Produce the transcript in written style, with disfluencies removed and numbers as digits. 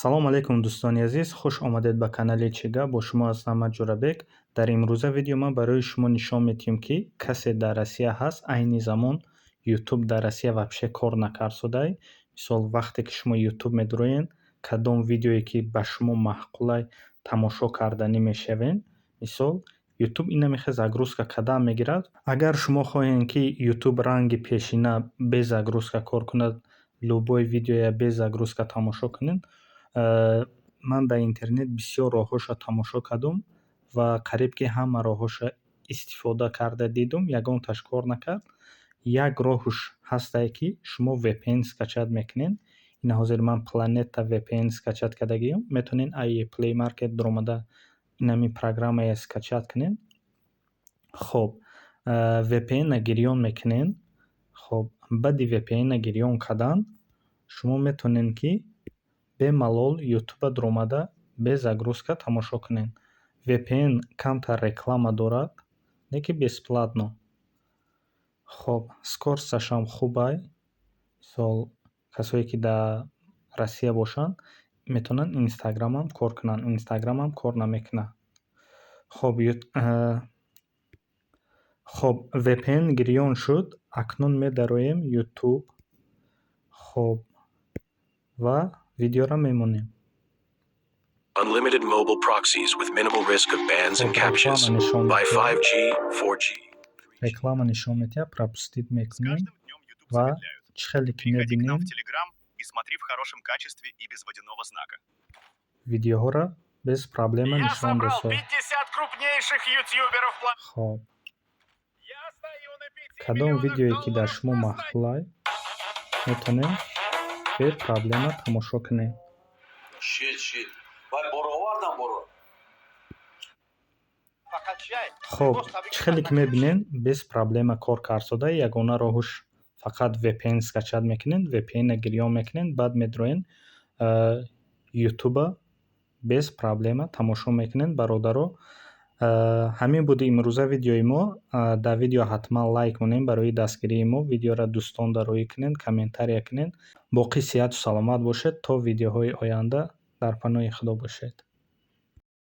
Салом алейкум, дӯстони азиз, хуш омадед ба канали Чига. Бо шумо ҳастам ман, Ҷӯрабек. Дар имрӯза видео ман барои шумо нишон медиҳем, ки касе дар Россия ҳаст, айни замон Ютуб дар Россия вообще кор накард. Мисол, вақте ки шумо Ютуб медуроен, кадом видеое ки ба шумо маъқулай, тамошо карданӣ мешавен, мисол, Ютуб ина мехе загрузка кадан мегирад. Агар шумо хоҳем, ки Ютуб ранги пешина без загрузка кор кунад, любой видеоя без загрузка тамошо кунед, ман дар интернет бисёр роҳҳоша тамошо кардум ва қариб ки ҳама роҳҳоша истифода карда дидум, ягонташ кор накард. Як роҳуш ҳастае, ки шумо VPN скачать мекунед. Ина ҳозир ман Планета VPN скачать кардагиам. Метавонед ай Play Market дуромада инами программая скачать кунед. Хоб, VPN-а гирён мекунед. Хоб, баъди VPN-а гирён кардан шумо метавонед, ки бемалол Ютуба дуромада без загрузка тамошо кунед. VPN камтар реклама дорад, лекин бесплатно. Хоб, скорость ашам хубай. Мисол, касое ки дар Россия бошанд, метавонанд Инстаграмам кор кунанд, Инстаграмам кор намекунад. Хоб, VPN гирён шуд, акнун медароем Ютуб. Хоб, ва видеоро мемонем. Unlimited mobile proxies with minimal risk of bans and Хоб, captchas. реклама нишон Buy медиҳад. 5G, 4G. Реклама нишон медиҳад, пропустить С мекунем каждым днем YouTube ва замедляют. чӣ хеле ки Переходи к нам мебинем, в Telegram и смотри в хорошем качестве и без водяного знака. видеоҳоро без проблема Я нишон собрал дод. 50 крупнейших ютуберов. Хоб, Я стою на 5 кадом миллионах видеое ки дар долларов шумо на маъқулай, метавонем бе проблема тамошо кунем. Шит, шит. Вай боровардам боро. Хоб, чӣ хеле ки мебинем, без проблема кор кардсода. Ягона роҳуш фақат VPN скачать мекунед, VPN-а гирён мекунед, баъд медроен Ютуба без проблема тамошо мекунед. Бародаро, ҳамин буд имрӯза видеои мо. Дар видео ҳатман лайк монед барои дастгирии мо, видеоро дӯстонда роӣ кунед, комментария кунед. Боқӣ сиҳату саломат бошед, то видеоҳои оянда дар паноҳи Худо бошед.